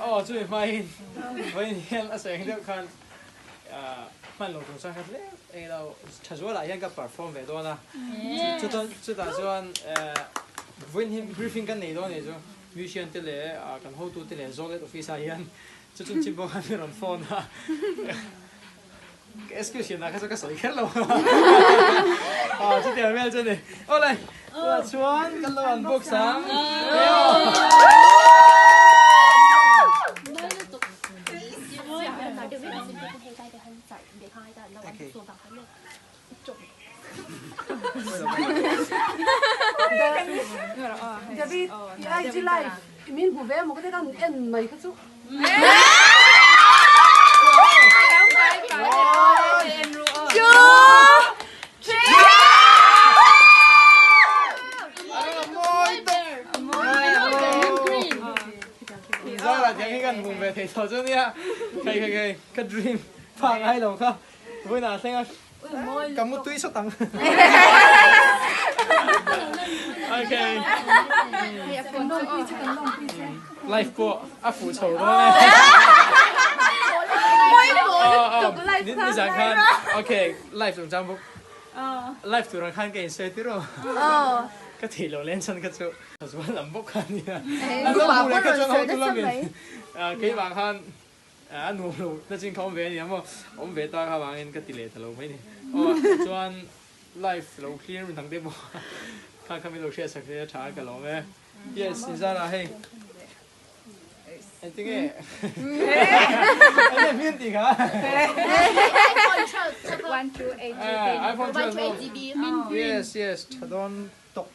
Aw chumi hmain vawiin hian a sawi ang deuh khan hman lo chung chuan ka hle eng lo tha zualah hian ka perform ve dawn a chutah chuan vawiin hi briefing kan nei dawn a nih chu musician te leh kan hotu te leh Zolet office ah hian chu chungchhin pawh khan min rawn phone a. Ka excuse hian ah kha chu ka sawi kher lo a chutiang vel chu ni. Awle tunah chuan kan lo unbox ang. David i IG live i min hmu ve maw ka ti kan en mai kha chu. Zara tiang hi kan hmu ve thei tawh chu nia. Khei khei khei ka dream pha ngai lo kha. Vawiinah thleng a ka mu tui sawt ang. Okay. Life pawh a fuh chho dawn e. Ni zan khan okay life chungchang bawk life tur ang khan ka insawi tir aw. Ka theih loh len chuan ka chu zual lam bawk kha ania. An lo hmuh leh kha chuan hotu lamin keimah khan A nuam lo na chin kha awm ve a nia maw? Awm ve ta kha vangin ka ti leh ta lo mai ni. Aw chuan life lo clear min dang deuh bawk a, kha kha min lo hriat sak hle a tha a ka lawm e. Yes, inzara hei. Engtin nge? Enge hming tih kha? iPhone 12 iPhone 12 maw? Yes, yes, tha dawn tawk.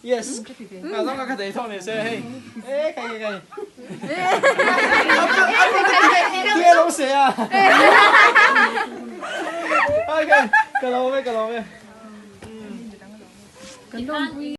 Yes, ka zawng ka thei thawk ni se hei. E kai kai kai. Ti lo se a. Okay, ka lo ve ka lo ve. Kan lawmpui.